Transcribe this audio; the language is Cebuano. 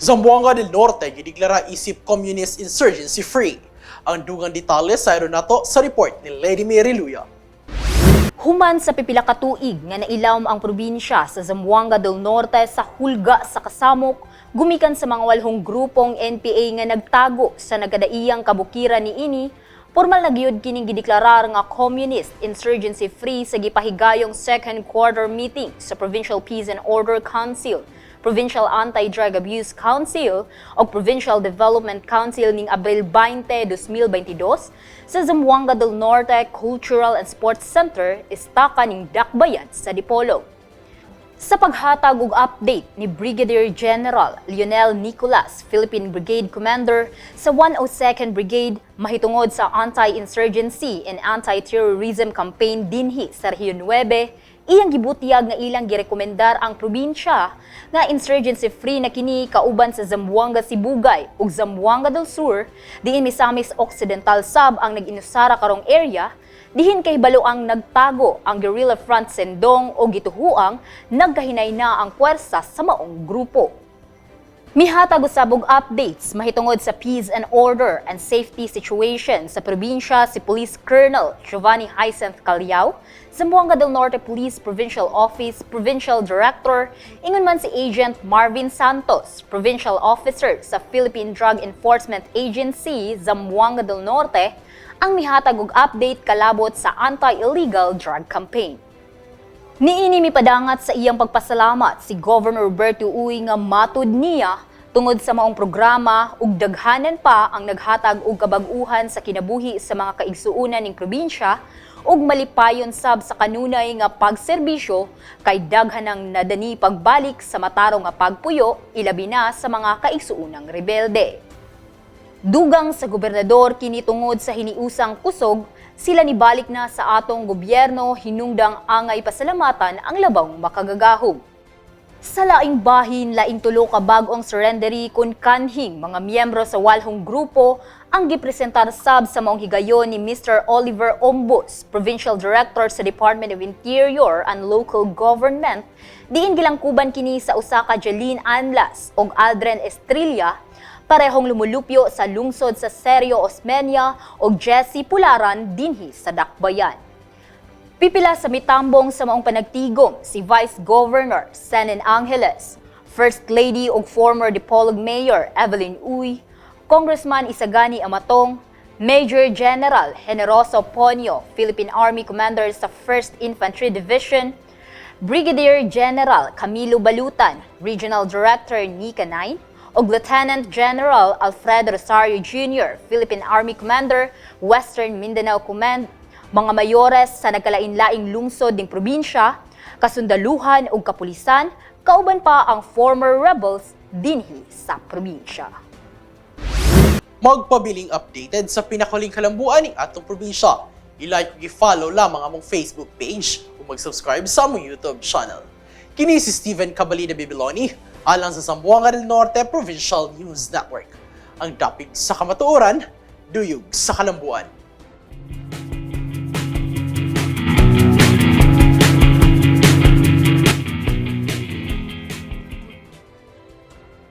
Zamboanga del Norte gideklara isip Communist Insurgency Free. Ang dugang detalye sa nato sa report ni Lady Mary Luya. Human sa pipila ka tuig nga nailawom ang probinsya sa Zamboanga del Norte sa hulga sa kasamok gumikan sa mga walhong grupong NPA nga nagtago sa nagkadaiyang kabukiran niini, formal na gyud kining gideklarar nga Communist Insurgency Free sa gipahigayong second quarter meeting sa Provincial Peace and Order Council, Provincial Anti-Drug Abuse Council ug Provincial Development Council ning Abril 20, 2022 sa Zamboanga del Norte Cultural and Sports Center, istaka ning Dakbayan sa Dipolog. Sa paghatag og update ni Brigadier General Lionel Nicolas, Philippine Brigade Commander sa 102nd Brigade, mahitungod sa anti-insurgency and anti-terrorism campaign dinhi sa Rehiyon 9, iyang gibutyag nga ilang girekomendar ang probinsya nga insurgency free na kini kauban sa Zamboanga Sibugay ug Zamboanga del Sur, diin Misamis Occidental sab ang nag-inusara karong area dihin kay balo ang nagtago ang Guerrilla Front Sendong o gituhuang nagkahinay na ang puwersa sa maong grupo. Mihatag usab og updates mahitungod sa peace and order and safety situation sa probinsya si Police Colonel Giovanni Hyacinth Calyao, Zamboanga del Norte Police Provincial Office Provincial Director, ingon man si Agent Marvin Santos, Provincial Officer sa Philippine Drug Enforcement Agency, Zamboanga del Norte, ang mihatag og update kalabot sa anti-illegal drug campaign. Niini mipadangat sa iyang pagpasalamat si Governor Roberto Uy nga matud niya tungod sa maong programa ug daghanan pa ang naghatag og kabag-uhan sa kinabuhi sa mga kaigsuonan ning probinsya ug malipayon sab sa kanunay nga pagserbisyo kay daghan ang nadani pagbalik sa matarong nga pagpuyo, ilabi na sa mga kaigsuonang rebelde. Dugang sa gobernador, kini tungod sa hiniusang kusog, sila nibalik na sa atong gobyerno, hinungdang angay pasalamatan ang labang makagagahom. Sa laing bahin, laing tulo ka bag-ong surrenderee kun kanhing mga miyembro sa walhong grupo ang gipresentar sab sa maong higayon ni Mr. Oliver Ombus, Provincial Director sa Department of Interior and Local Government, diin gilangkuban kini sa usa ka Jeline Anlas ug Aldren Estrella, parehong lumulupyo sa lungsod sa Sergio Osmeña, ug Jesse Pularan dinhi sa Dakbayan. Pipila sa mitambong sa maong panagtigom si Vice Governor Senen Angeles, First Lady ug former Dipolog Mayor Evelyn Uy, Congressman Isagani Amatong, Major General Generoso Ponyo, Philippine Army Commander sa 1st Infantry Division, Brigadier General Camilo Balutan, Regional Director NICA 9, ug Lieutenant General Alfredo Rosario Jr., Philippine Army Commander, Western Mindanao Command, mga mayores sa nagkalain-laing lungsod ning probinsya, kasundaluhan ug kapulisan, kauban pa ang former rebels dinhi sa probinsya. Magpabiling updated sa pinakahuling kalambuan ng atong probinsya. I-like ug i-follow lamang among Facebook page ug mag-subscribe sa among YouTube channel. Kini si Steven Cabalina Bibiloni alang sa Zamboanga del Norte Provincial News Network. Ang dapig sa kamatuoran, duyog sa kalambuan.